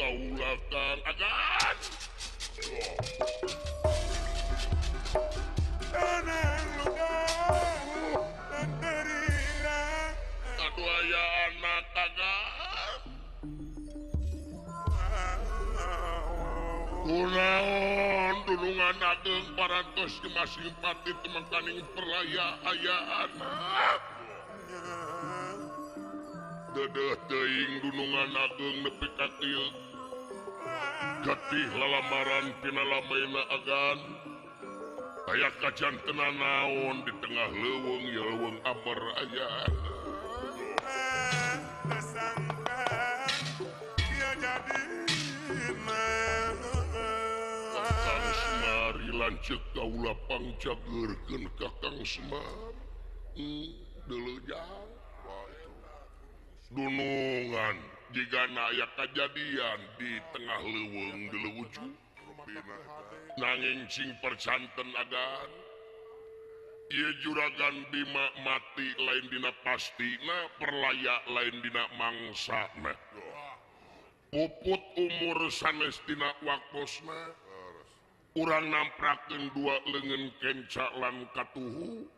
kaula Kang agan. Aduh aya anak agan. Kunaon dunungan ageng parantos masing pati temengkaning perlaya aya anak. Dedeh teuing dunungan ageng nepi ka kieu. Getih lalamaran tina lamena agan. Aya kajantenan naon di tengah leuweung ya leuweung amber aya anak. Kakang Semar lanceuk kaula pangcageurkeun Kakang Semar. Deuleu jang. Dunungan jigana aya kajadian di tengah leuweung deuleu ucu. Nanging sing percanten agan. Ieu juragan Bima mati lain dina pastina, perlaya lain dina mangsana. Puput umur sanes dina waktosna. Urang namprakeun dua leungeun kenca lan katuhu.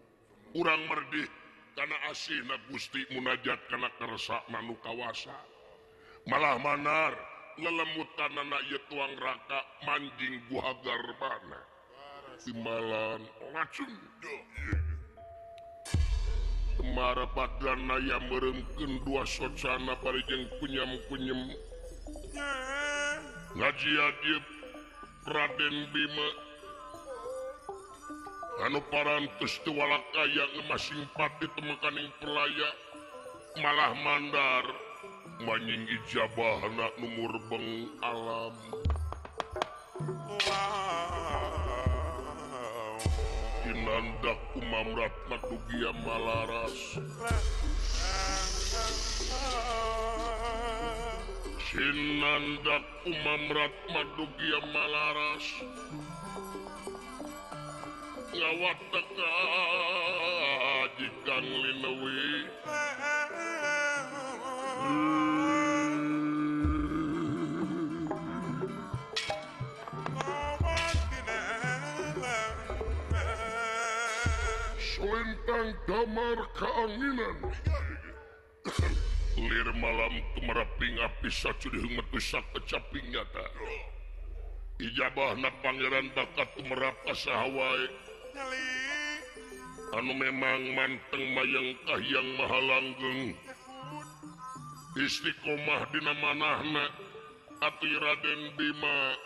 Urang merdih kana asihna Gusti munajat kana kersana nu kawasa. Malah manar lelemutanana ieu tuang raka manjing guha garbana. Timalan lacung. Temara badana ya mereumkeun dua socana bari jeung kunyam-kunyem. Ngajiat ieu Raden Bima anu parantos teu walakaya ngemasing pati temekaning pelaya malah mandar manying ijabahna nu murbeng alam. Tinandak kumamrat madugia malaras. Sinandak kumamrat madugia malaras. Ngawateka jikang linewi. Selintang damar keanginan. Lir malam tumeraping api sacudih metu sakecaping nyata. Ijabahna pangeran bakat tumerap ka saha wae. Anu memang manteng mayang kahiyang mahalanggeng. Istiqomah dina manahna atuh Raden Bima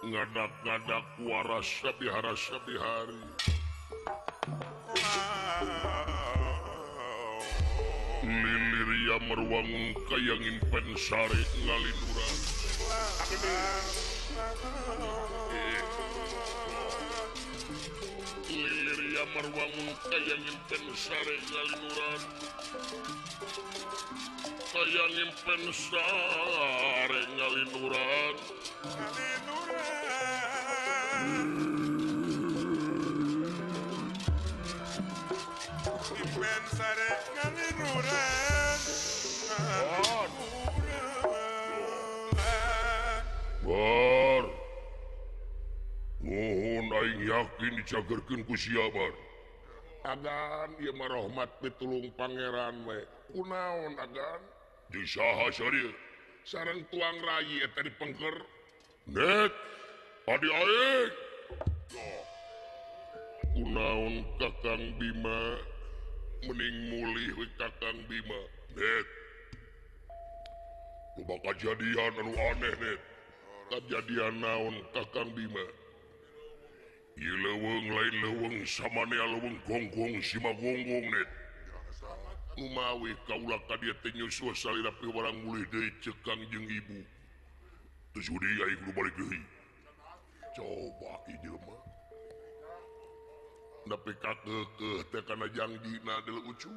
ngadak-ngadak waras sabihara sabihari. Liliria merwangun kayang impen sare ngalinuran. Liliria merwangun kayang impen sare ngalinuran. Kayang impen sare ngalinuran. Bar. Mohon aing yakin dicagerkeun ku sia bar. Agan ieu mah rahmat pitulung pangeran we. Kunaon agan? Jeung saha saria? Sareng tuang rayi eta dipengker. Nek, adi aing. Kunaon Kakang Bima? Mending mulih we Kakang Bima. Nek. Loba kajadian anu aneh nek. Kajadian naon Kakang Bima? Ieu leuweung lain leuweung samanea leuweung gonggong sima gonggong nek. Kumawi kaula ka dieu teh nyusul salira piwarang mulih deui ceuk Kang jeung ibu. Teu sudi aing kudu balik deui. Coba ieu mah. Nepi ka keukeuh teh kana jangjina deuleu ucu.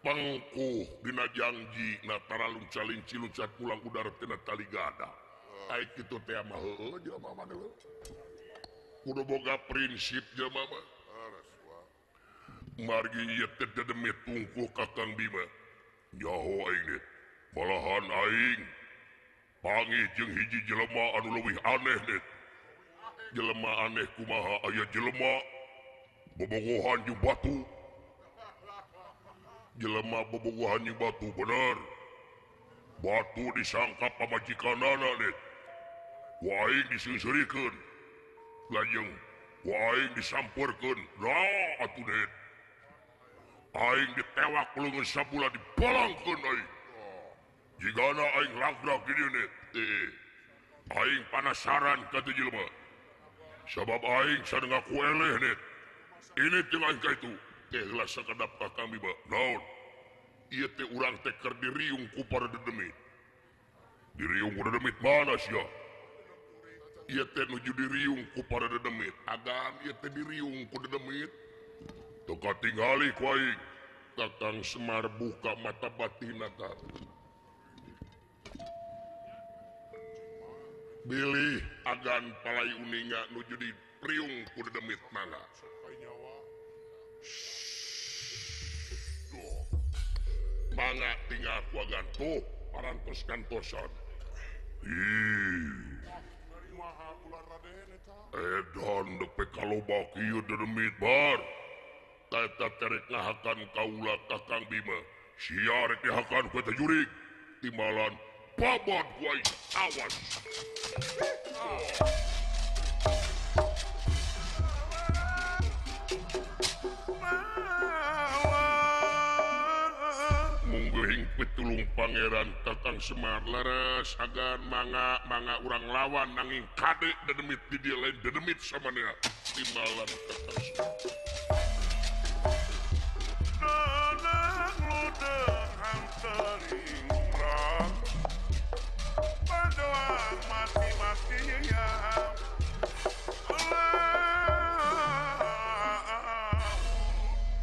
Pangkuh dina jangjina taralunca linci luncat pulang udara tina tali gada. Ai kitu teh mah heueuh jelema mah deuleu. Kudu boga prinsip jelema mah. Margi ieu teh dedemit tungkuh Kakang Bima. Nyaho aing teh. Malahan aing Panggih jeung hiji jelema anu leuwih aneh net. Jelema aneh kumaha aya jelema bobogohan jeung batu. Jelema bobogohan jeung batu bener. Batu disangka pamajikanana net. Ku aing diseungseurikeun. Lajeng ku aing disampeurkeun. Nah atuh net. Aing ditewak leungeun sabulan dibalangkeun aing. Jigana aing lagrak di dieu net. Aing panasaran ka teu jelema. Sabab aing sadeu ngaku eleh net. Ini jeung aing ka itu. Teh heula sakedap ka Kang Bima. Naon? Ieu teh urang teh keur diriung ku para dedemit. Diriung ku dedemit mana sia? Ieu teh nuju diriung ku para dedemit. Agam ieu teh diriung ku dedemit. Teu katingali ku aing. Kakang Semar buka mata batinna ka. Bilih agan palai uninga nuju diriung ku dedemit mana. Mangga tinggal ku agan tuh parantos kantosan. Edan depe kaloba kieu dedemit bar. Eta terek ngahakan kaula Kakang Bima. Sia rek dihakan ku eta jurig. Timbalan babad ku aing awas. Munggeuhing pitulung Pangeran Kakang Semar leres agan mangga mangga urang lawan nanging kade dedemit di dieu lain dedemit samanea. Timbalan Kakang Semar.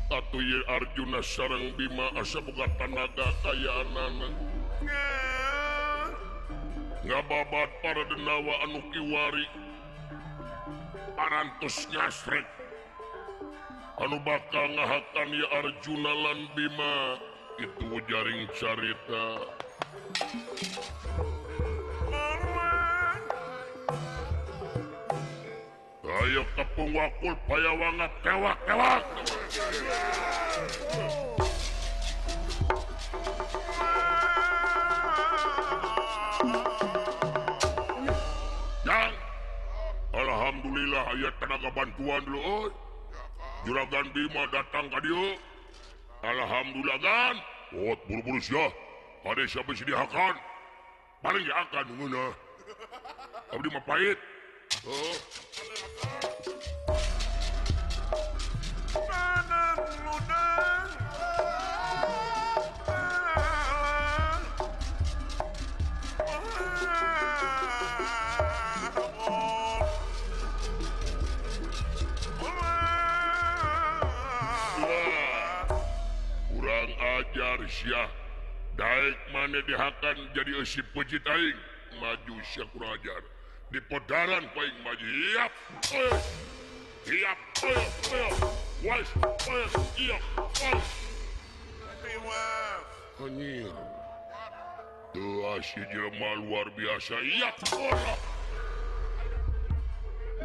Atuh ye Arjuna sareng Bima asa boga tanaga kayaanana. Ngababat para denawa anu kiwari. Parantos nyasrek. Anu bakal ngahakan ye Arjuna lan Bima. Itu jaring carita. Ayo kepung wakul payawanga tewak-tewak. Yang alhamdulillah aya tenaga bantuan dulu euy. Juragan Bima datang ka dieu. Alhamdulillah gan. Ot buru-buru sia. Kade siapa sih dihakan? Paling dihakan ngeunah. Abdi mah pahit. Oh. Kurang ajar sia. Daek mane dihakan jadi eusi peucit aing. Maju sia kurang ajar. Di podaran paing maju. Siap. Siap. Wes. Siap. Anjir. Tuh si jelema luar biasa. Iya.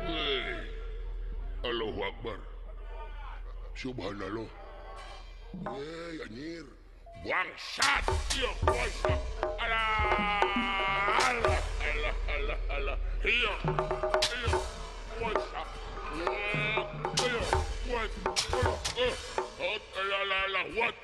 Hei. Allahu Akbar. Subhanallah. Hei anjir. Bangsat. Iya, bangsat. Alah. Alah, alah, alah, alah. Iya. Iya. Bangsat. Iya. What? Alah, alah, alah, what?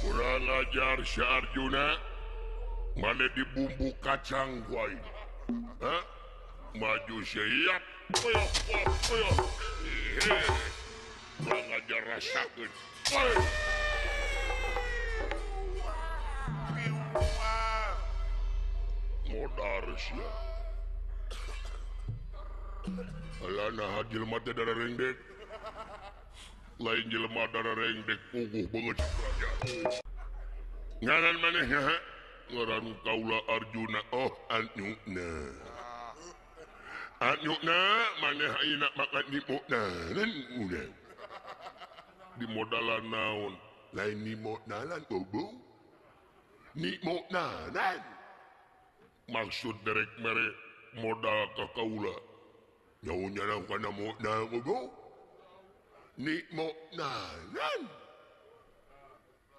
Kurang ajar si Arjuna, mana dibumbu kacang ku aing. Hah? Maju siap. Kurang ajar rasakeun. Modar sia. Alah nah jelema teh dararengdek. Lain jelema dararengdek puguh beungeut raja. Ngaran maneh ha? Ngaran kaula Arjuna. Oh, Arjuna. Arjuna maneh ayeuna makan di modalan urang. Di modalan naon? Lain di modalan goblok. Ni modalan. Maksud derek mere modal ka kaula. Nyaho-nyaho kana modal goblok. Ni modalan.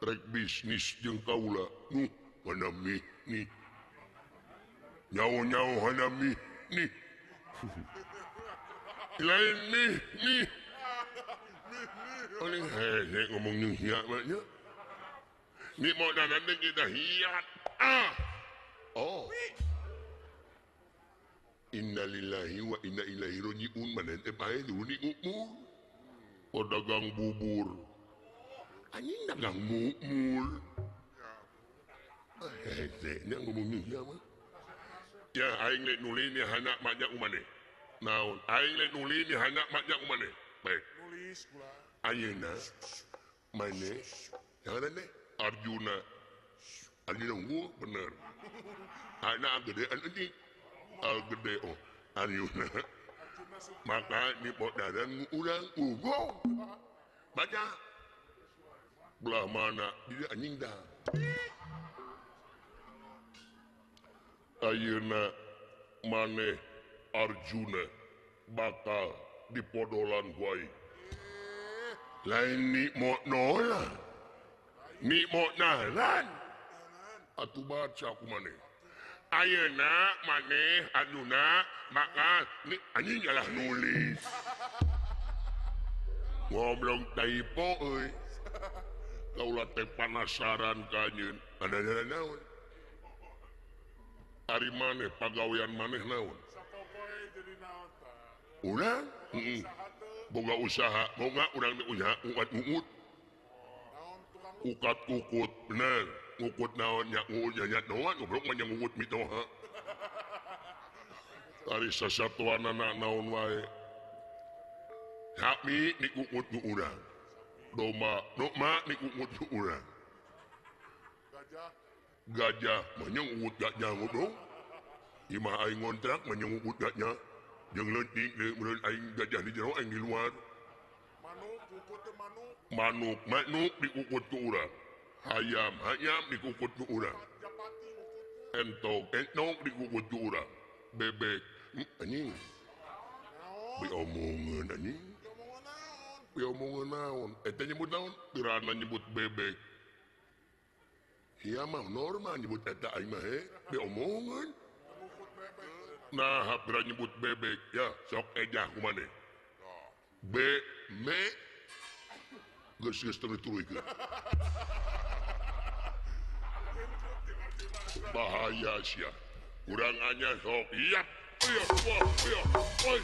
Rek bisnis jeung kaula. Nu kana mih nih. Nyaho-nyaho kana mih nih. Lain nih nih. Paling hese ngomong jeung sia mah nya. Ni modalan teh kita hiat. Ah. Oh. Innalillahi wa inna ilaihi rajiun. Maneh teh pae dulu ni umur. Oh dagang bubur. Anjing dagang mukmul. Hese nya ngomong jeung sia mah. Ya aing lek nuli ni anak maknya ku maneh. Naon? Aing lek nuli ni anak maknya ku maneh. Baik. Nulis kula. Ayeuna maneh ngaran teh Arjuna. Arjuna unggul bener. Anak gedean eutik. Al gede oh Arjuna. Maka ni podaran urang ugo. Baca. Belah mana dia anjing dah. Ayeuna maneh Arjuna bakal dipodolan ku aing. Lain ni monola. Ni monalan. Atuh baca ku maneh. Ayeuna maneh Arjuna maka ni anjing alah nulis. Ngobrol typo euy. Kaula teh panasaran ka anjeun. Ada naon? Ari maneh pagawean maneh naon? Sapopoe jadi naon tah? Urang? Heeh. Boga usaha, boga urang teh usaha ukat-ukut. Ukat-ukut, bener. Ngukut naon nya ngukut nya naon goblok mah nya ngukut mitoha. Ari sasatuanana naon wae. Sapi dikukut ku urang. Domba, domba dikukut ku urang. Gajah. Gajah mah nya ngukut gajah goblok. Imah aing ngontrak mah nya ngukut gajah. Jeung leutik deui meureun aing gajah di jero aing di luar. Manuk kukut teh manuk. Manuk, manuk dikukut ku urang. Hayam, hayam dikukut ku urang. Entog, entog dikukut ku urang. Bebek, anjing. Diomongeun anjing. Diomongeun naon? Eta nyebut naon? Pirana nyebut bebek. Sia mah normal nyebut eta aing mah he, diomongeun. Nah, pira nyebut bebek ya, sok ejah ku maneh. B me geus geus tuluy-tuluykeun. Bahaya sia. Urang anya sok iap. Iya, wah, iya. Oi.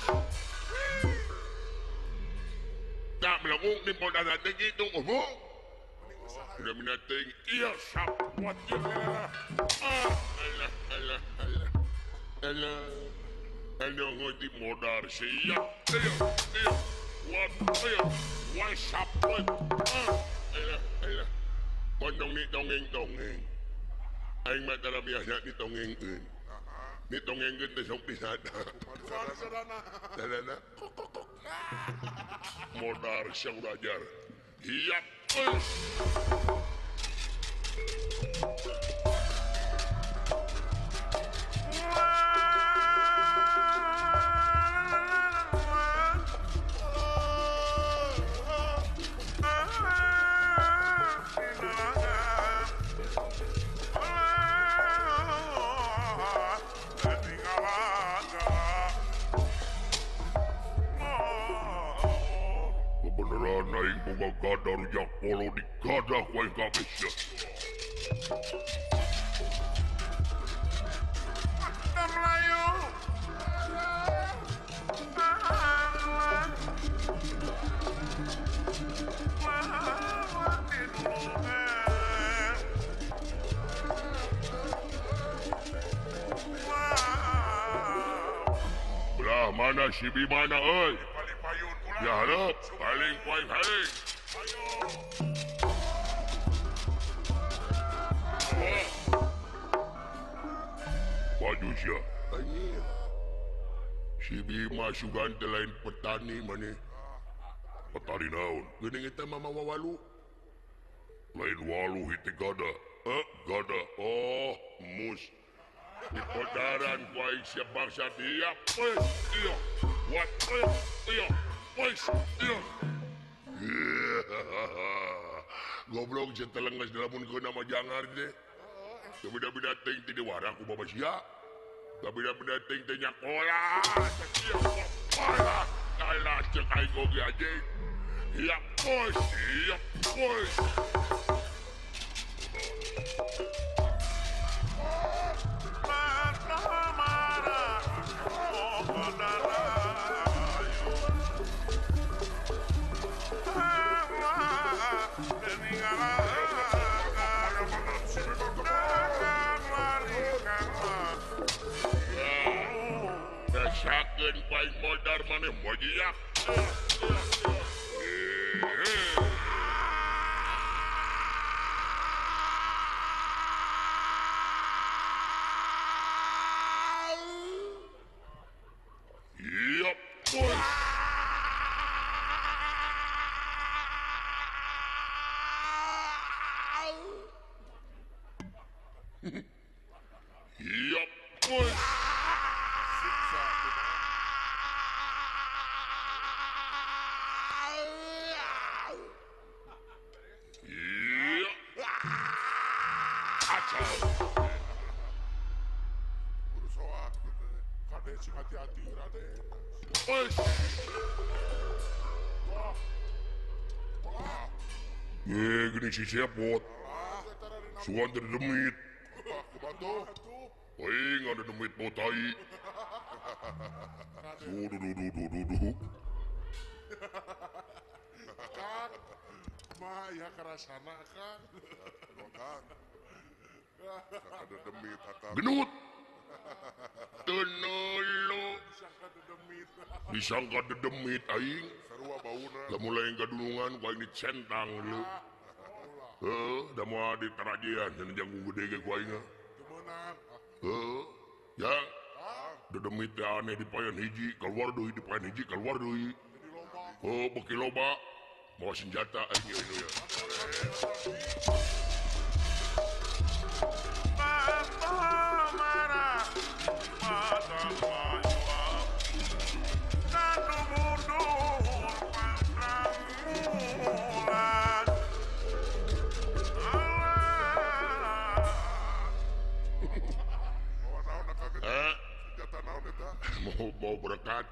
Tak melengkung di podaran teh kitu ngomong. Udah minating iya sapot ya. Ah, alah alah alah. Alah. Alah ngodi modar sia. Iya, iya. Wah, iya. Wah sapot. Ah, alah alah. Kondong ni dongeng-dongeng. Aing mah tara biasa ditongengkeun. Ditongengkeun teh sok disada. Sadana. Modar sia belajar. Hiap. Kebenaran aing boga gada rujak polo di gadah ku aing kabeh sia. Melayu. Mana si Bimana euy? Ya hareup, paling poing haring. Maju sia. Si Bima sugan teh lain petani maneh. Petani naon? Geuning eta mah mawa walu. Lain walu hiti gada. Gada. Oh, mus. Di podaran ku aing sia bangsa dia. Iya. What? Iya. Iya. Goblok sia teleng geus dilamunkeun mah jangar teh. Teu beda-beda teuing ti diwara ku bapa sia. Teu beda-beda teuing teh nyakola. Sia alah, alah ceuk aing oge anjing. Iya, bos. Iya, bos. Rasakeun paing modar maneh mojiak. Iya, bos. Iya, bos. Gini si cepot. Suan teh demit. Aing ada demit bau tai. Duh duh duh duh duh duh. Kang, mah ya kerasana Kang. Kang. Ada demit akang. Genut. Tenolo. Disangka dedemit aing. Sarua bauna. Lamun lain kadulungan ku aing dicentang leu. Heuh, da moal ditarajean cenah janggung gede ge ku aing. Teu meunang. Heuh, ya. Dedemit teh aneh dipayan hiji, keluar deui dipayan hiji, keluar deui. Heuh, beuki loba. Mawa senjata aing ieu ya. Mau berkat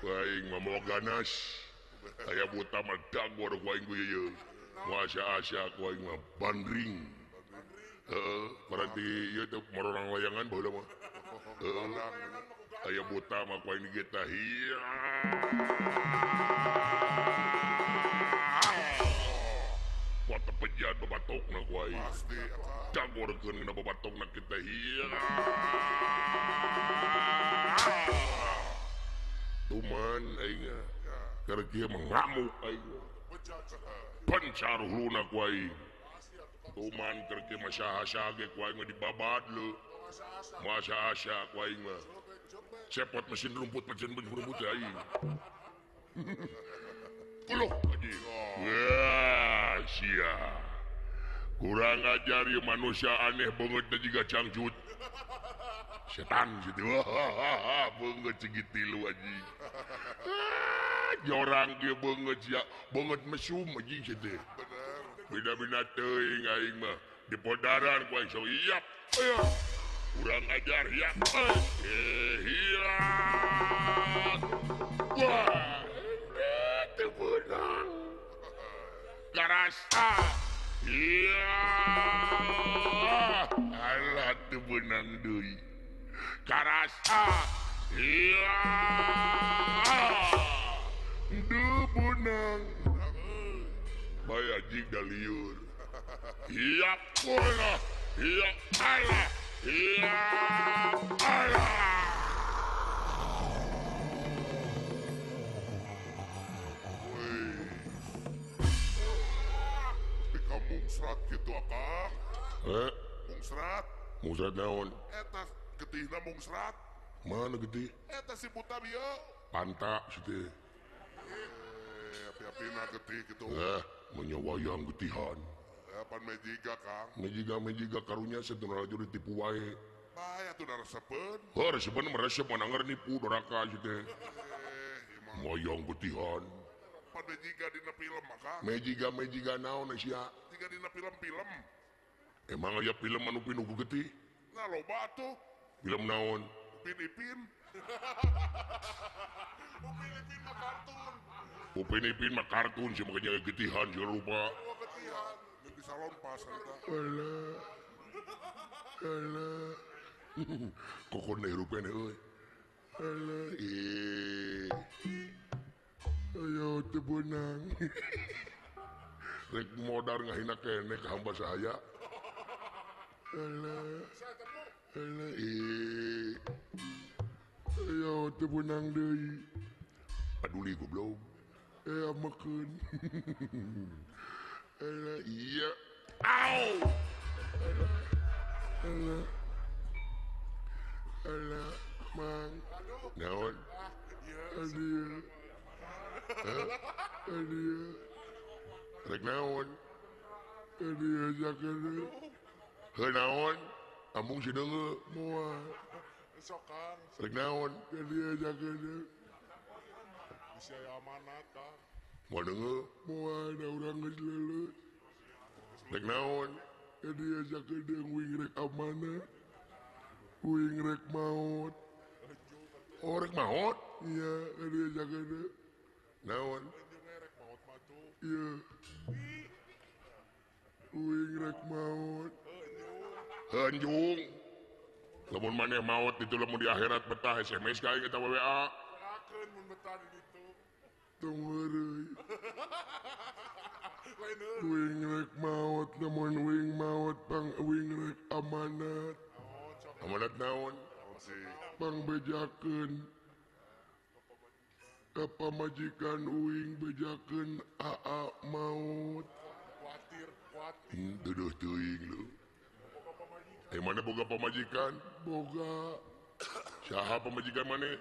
aing mah mau ganas aya buta mah dagor ku aing ieu asa-asa ku aing mah bandring heeh berarti ieu teh marorang layangan baheula mah heeh aya buta mah ku aing digeta hiya kuat tepejan babatokna ku aing dagorkeun kana babatokna kita hiya. Tuman aing keur kieu mah ngamuk aing. Pencar huluna ku aing. Tuman keur kieu mah saha-saha ge ku aing mah dibabad leu. Masa-asa ku aing mah. Cepot mesin rumput mesin rumput aing. Kuluk anjing. Wah, sia. Kurang ajar ieu manusia aneh beungeut teh jiga cangcut. Setan gitu. Wah, beungeut segitilu anjing. Jorang ge beungeut sia, beungeut mesum anjing sia teh. Beda-beda teuing aing mah. Di podaran ku aing sok iap. Kurang ajar ya. Hilang. Wah, teu beunang. Karasa. Iya. Alah teu beunang deui. Karasa. Iya. Teu beunang. Bae anjing da liur. Iya pula. Iya alah. Iya alah. Kang. Heh. Mungsrat. Mungsrat naon? Eta getihna mungsrat. Mana getih? Eta si buta bieu. Panta si teh. Api-apina getih kitu. Eh, menyawayang getihan. Pan mejiga Kang. Mejiga karunya satuna laju ditipu wae. Bae atuh da resepeun. Heuh, resepeun mah resep mananger nipu doraka si teh. Wayang getihan. Pan mejiga dina film mah Kang. Mejiga naon sia? Jiga dina film-film. Emang aya film anu pinuh getih? Nah loba atuh. Film naon? Upin Ipin. Upin Ipin mah kartun. Upin Ipin mah kartun sih makanya getihan sih rupa. Getihan. Di salon pas eta. Alah. Alah. Kokon hirup keneh euy. Alah ih. Ayo teu beunang. Rek modar ngahina keneh ka hamba sahaya. Alah. Alah ih. Ayo teu beunang deui. Paduli goblok. Amekeun. Alah iya. Au. Alah. Alah mang. Naon? Aduh. Aduh. Rek naon? Aduh jakeun. Heuh naon? Ambung si deungeun moal. Sok Kang. Rek naon? Aduh jakeun. Bisa aya amanat Kang. Moal deungeun moal da urang geus leuleut. Rek naon? Aduh jakeun wing rek amanat. Wing rek maot. Oh rek maot? Iya, aduh jakeun. Naon? Iya. Wing rek maot. Henjung. Lamun maneh maot itu lamun di akhirat betah SMS ka aing eta WA. Rakeun mun betah di ditu. Tong heureuy. Wing rek maot lamun wing maot pang wing rek amanat. Amanat naon? Pang bejakeun ka pamajikan uing bejakeun aa maot. Kuatir, kuatir. Duduh teuing lu. Mana boga pamajikan? Boga. Saha pamajikan maneh?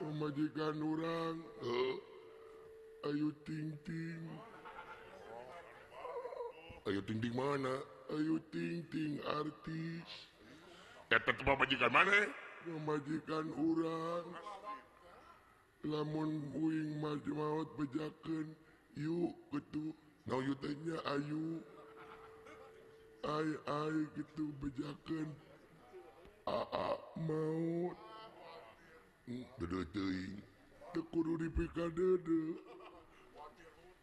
Pamajikan urang. Heuh. Ayu Ting Ting. Ayu Ting Ting mana? Ayu Ting Ting artis. Eta teh pamajikan maneh? Pamajikan urang. Lamun uing maot bejakeun yuk kitu. Naon yu teh nya ayu. Ai ai gitu bejakeun aa maot. Deudeuh teuing. Teu kudu dipikadeudeuh.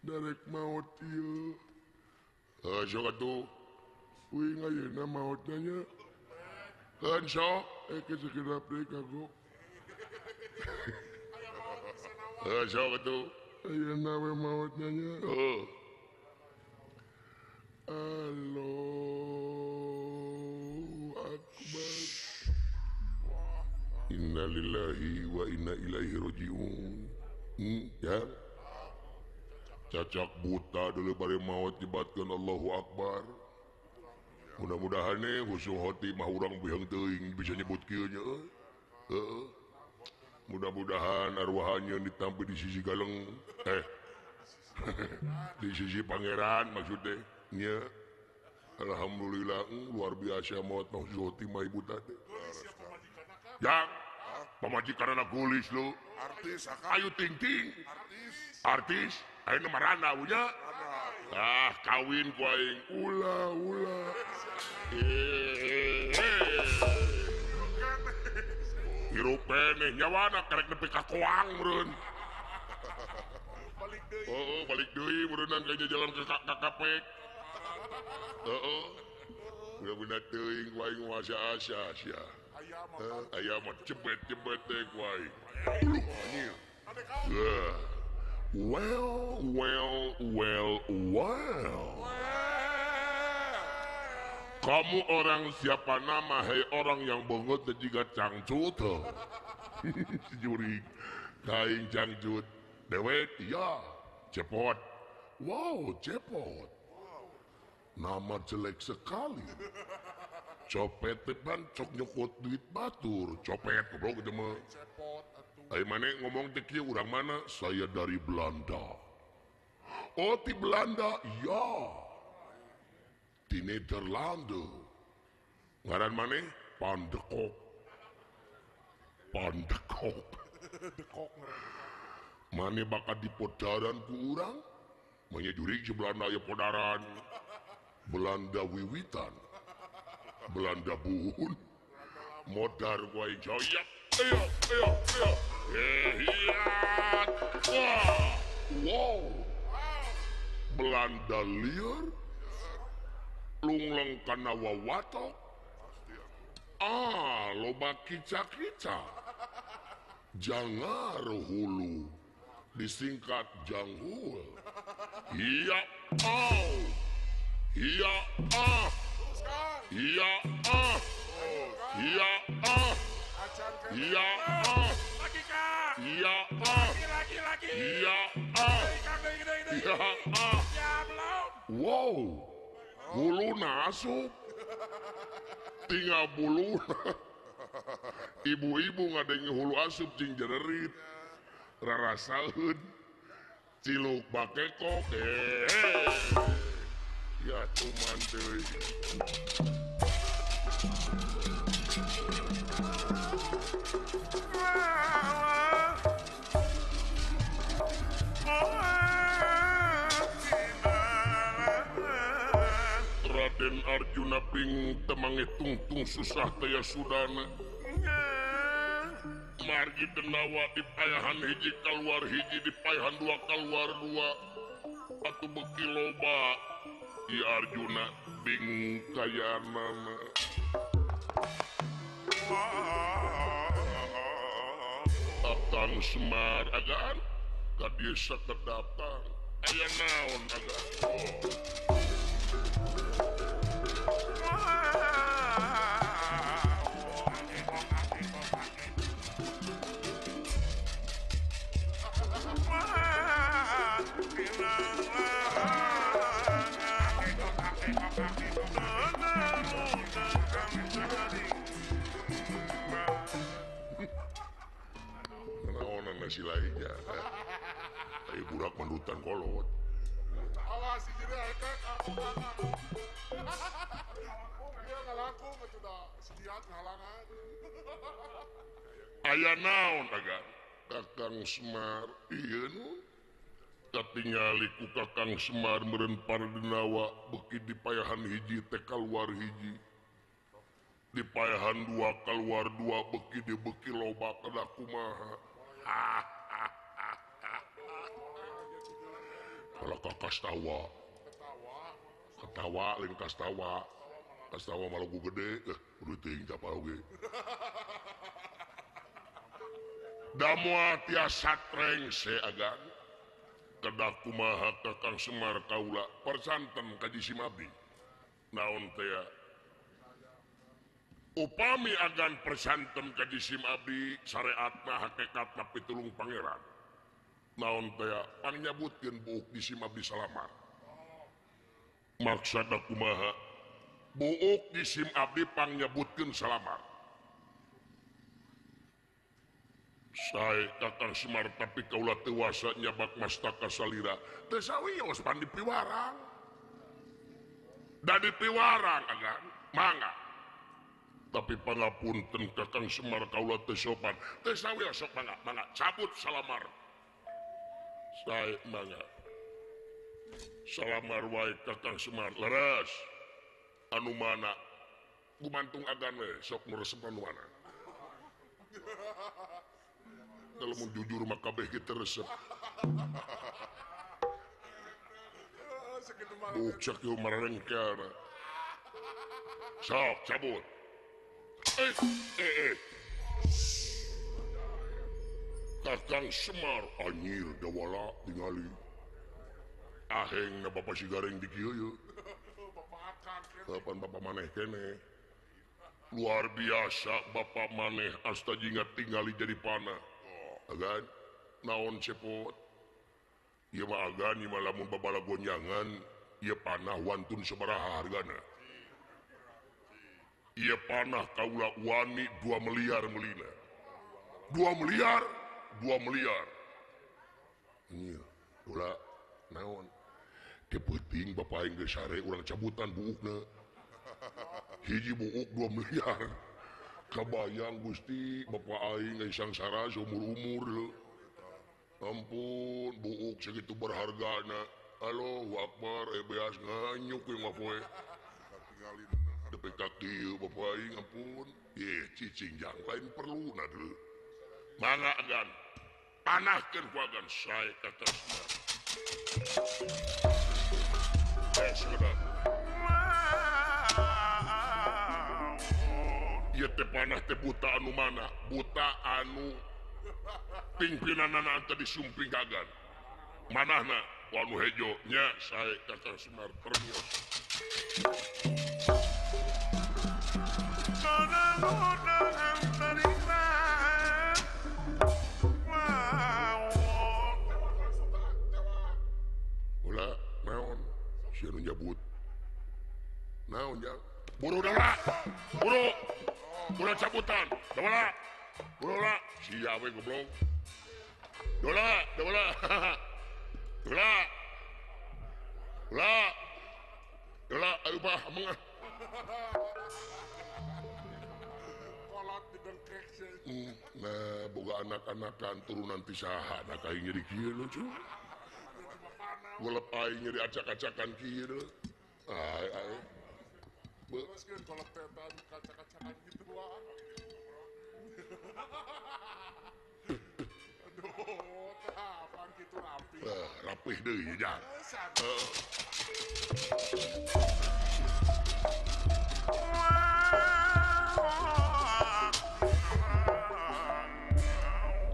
Darek maot ieu. Heuh sok atuh. Uing ayeuna maotna nya. Heuh sok. Geus sakedap deui kagok. Heuh sok atuh. Ayeuna we maotna nya. Heuh. Allahu Akbar. Innalillahi wa inna ilaihi rajiun. Ya. Cacak buta dulu bari maot nyebatkeun Allahu Akbar. Mudah-mudahan nih husnul khotimah urang bihang teuing bisa nyebut kieu nya euy. Heeh. Mudah-mudahan arwahnya ditampi di sisi galeng. Di sisi pangeran maksudnya. Nya. Alhamdulillah luar biasa maot mah husnul khotimah ibu tadi. Ya. Pamajikan anak gulis lu. Artis akang. Ayu Ting Ting. Artis. Artis. Ayeuna mah randa nya. Ah, kawin ku aing. Ulah, ulah. Hirup keneh nyawana karek nepi ka koang meureun. Balik deui. Heeh, balik deui meureunnan kayaknya jalan ke KKP. Heeh. Bener-bener teuing ku aing asa-asa sia. Aya mah jebet-jebet teh ku aing. Uluh anjir. Well, well, well, well. Kamu orang siapa nama, hei orang yang bengot dan juga cangcut. Si jurig, kain cangcut. Dewek, iya, cepot. Wow, cepot. Nama jelek sekali. Copet depan cok nyokot duit batur. Copet goblok itu mah. Ayo mana ngomong teh kieu urang mana? Saya dari Belanda. Oh di Belanda? Ya. Di Nederlande. Ngaran mana? Pandekok. Pandekok. Mana bakal dipodaran ku urang? Manya jurig si Belanda ya podaran. Belanda wiwitan. Belanda buhun. Modar wae joyak. Ayo, ayo, ayo. Wah. Wow. Belanda liar. Lungleng kana wawatok. Ah, loba kica-kica. Jangar hulu. Disingkat janghul. Iya, au. Iya, ah. Iya, ah. Iya, ah. Iya, ah. Iya, ah. Iya, ah. Iya, ah. Wow. Buluna asup. Tinggal buluna. Ibu-ibu ngadenge hulu asup cing jererit. Rarasaeun. Ciluk bakekok. Ya cuman deui. Raden Arjuna bingung temange tungtung susah taya sudana. Margi denawa dipayahan hiji kaluar hiji dipayahan dua kaluar dua. Atuh beuki loba. I Arjuna bingung kayanana. Akang Semar agan ka desa kedatang. Aya naon agan? Oh. Naonan nasi lainnya. Ayo budak mandutan kolot. Awas jadi aku. Dia ngalaku mah sediat ngalangan. Aya naon agan? Kakang Semar ieu nu katingali ku Kakang Semar meureun Pardenawa beuki dipayahan hiji teh kaluar hiji. Dipayahan dua kaluar dua beuki dibeuki loba kada kumaha. Kalau kastawa ketawa lain kastawa kastawa malah gue gede udah teuing tapa oge da moal tiasa trengse agan kedah kumaha Kakang Semar kaula persanten ka jisim abdi naon teh upami agan persanten ka jisim abdi sareatna hakikatna pitulung pangeran naon teh pangnyabutkeun buuk jisim abdi salamar maksudna kumaha buuk jisim abdi pangnyabutkeun salamar sae Kakang Semar tapi kaula teu wasa nyabak mastaka salira teu sawios pan dipiwarang da dipiwarang agan mangga tapi pangapunten Kakang Semar kaula teu sopan teu sawios sok mangga mangga cabut salamar sae mangga salamar wae Kakang Semar leres anu mana gumantung agan we sok nu resep anu mana kalau mau jujur mah kabeh kita resep bukcak ieu marengkana sok cabut eh Kakang Semar anjir dawala tingali aheng na bapak si gareng di kieu yeuh kapan bapak maneh keneh luar biasa bapak maneh asta jingat tingali jadi panah agan naon cepot ieu mah agan ieu mah lamun babalagonjangan Ieu panah wantun sabaraha hargana? Ieu panah kaula wani 2 miliar melina. 2 miliar? 2 miliar. Ieu ulah naon? Teu peuting bapa aing geus sare urang cabutan buukna. Hiji buuk 2 miliar. Kabayang Gusti bapa aing geus sangsara seumur-umur. Ampun buuk segitu berhargana. Allahu Akbar beas nganyuk ieu mah poe. Depe ka kieu bapa aing ampun. Ye cicing jang lain perluna deui. Mangga agan. Panahkeun ku agan sae ka Semar. Ieu teh panah teh buta anu mana? Buta anu pingpinanana teh disumping agan. Manahna ku anu hejo nya sae Kakang Semar permios. Ulah naon sia nu nyabut. Naon jang? Buru dala. Buru. Buru cabutan. Dala. Buru la. Sia we goblok. Dola, dola. Dola. Dola. Dola ayo bah mengah. Kolot didengkek sih. Nah, boga anak-anakan turunan ti saha da ka nyeri kieu lucu. Golep aing nyeri acak-acakan kieu. Ai ai. Teruskeun kolot teh kacak-kacakan gitu wah. Aduh, tah apaan kitu rapi. Rapih deui nya.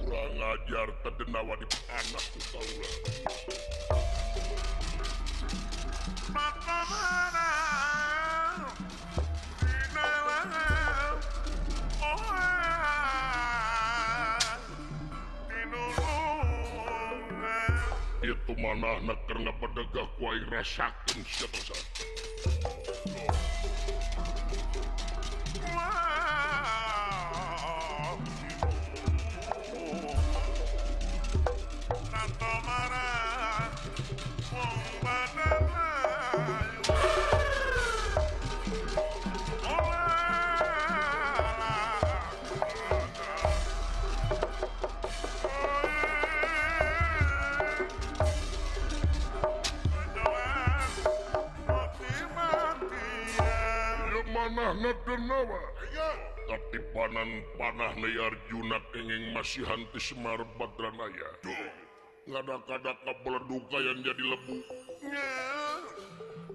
Kurang ajar teh denawa di anak ku kaula. Itu manahna keur ngabedegah ku aing rasakeun sia bangsa. Tapi panan panah Arjuna kenging masihan ti Semar Badranaya. Ngadak-kadak beleduka yang jadi lebu.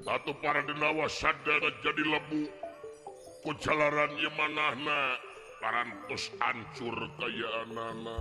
Atau para denawa sadar jadi lebu. Kujalaran ieu manahna parantos ancur kayaanana.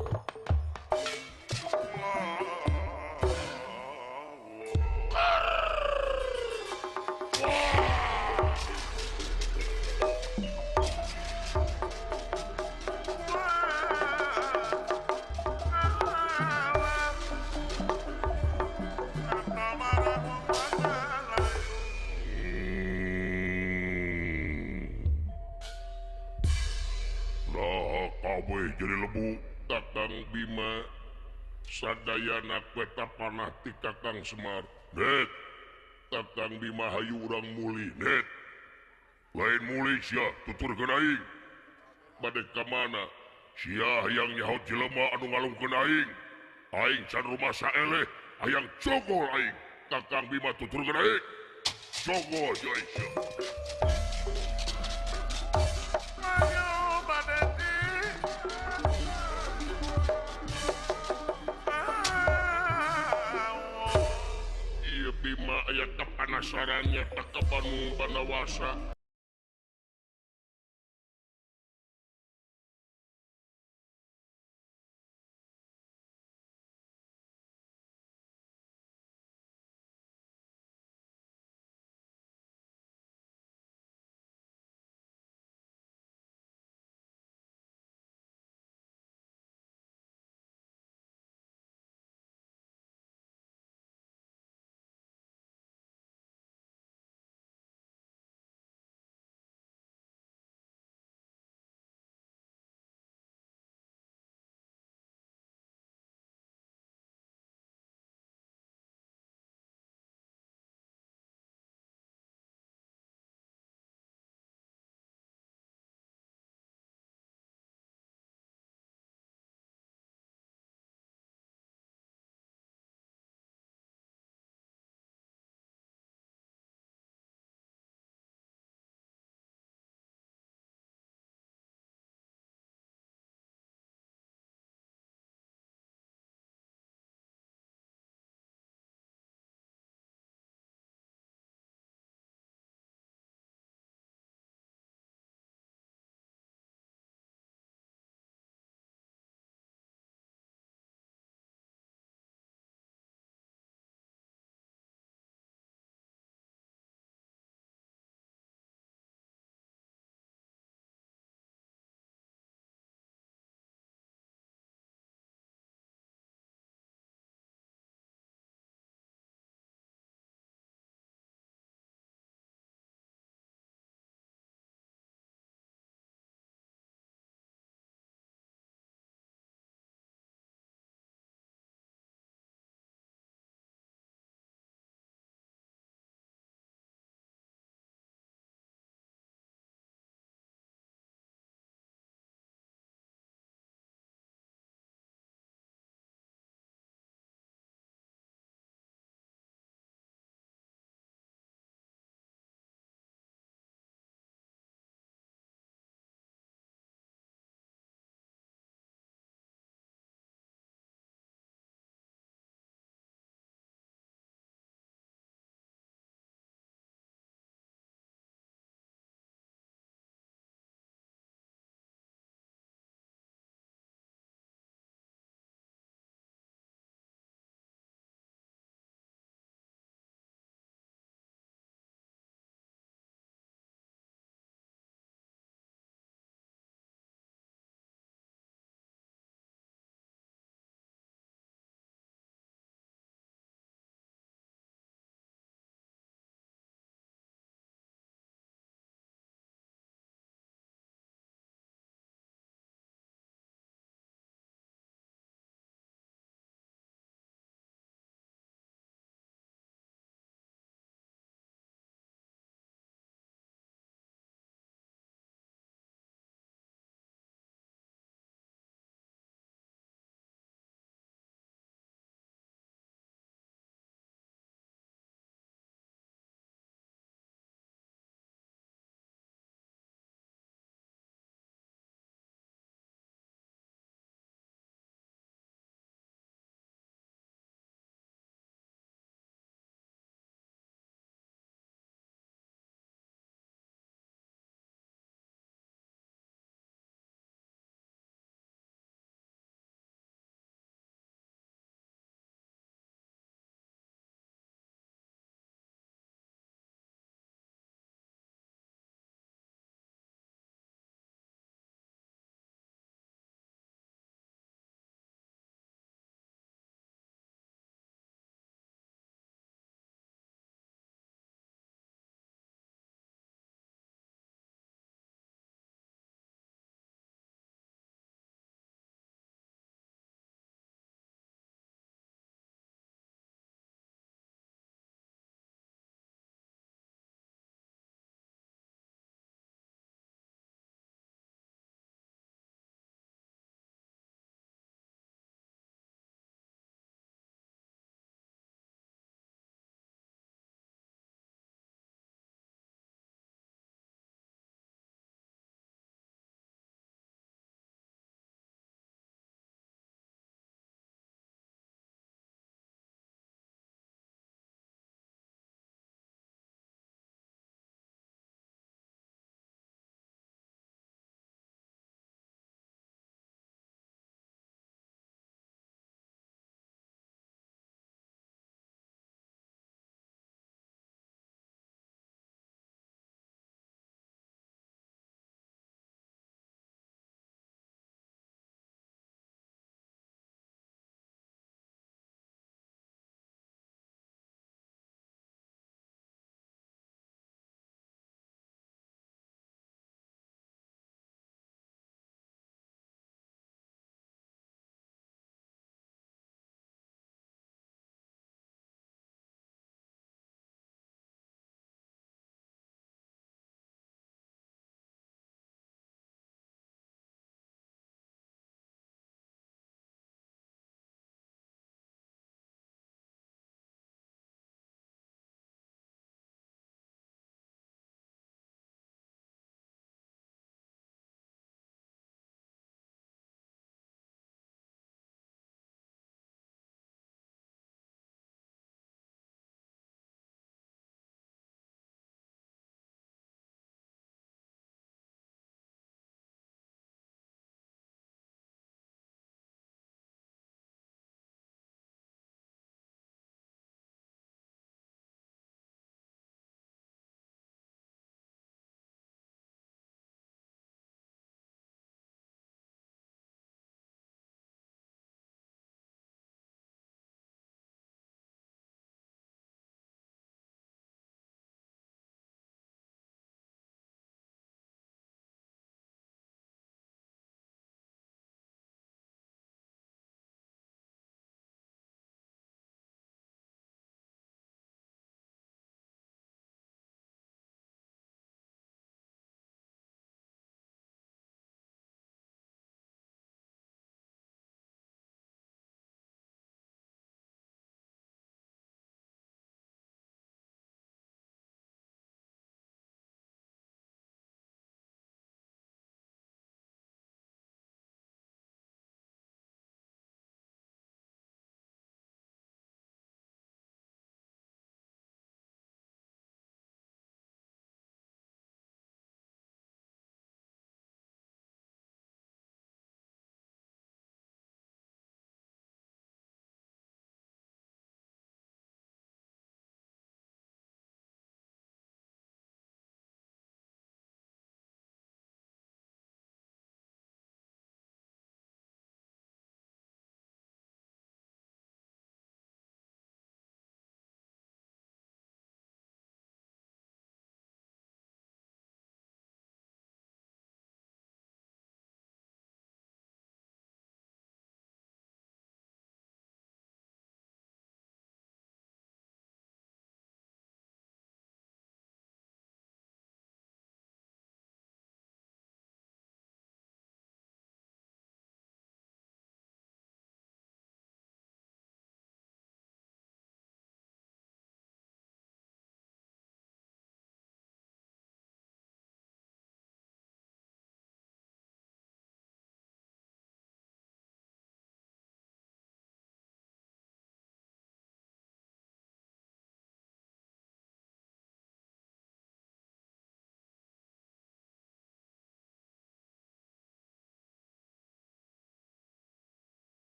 Jadi lebu Kakang Bima sadayana kweta panah ti Kakang Semar. Net Kakang Bima hayu urang mulih net. Lain mulih sia tuturkeun aing. Bade ka mana? Sia hayang nyaho jelema anu ngalungkeun aing. Aing can rumasa eleh hayang cogol aing. Kakang Bima tuturkeun aing. Cogol jeung sia. Bima aya kapanasarannya tak ka Bandung Bandawasa.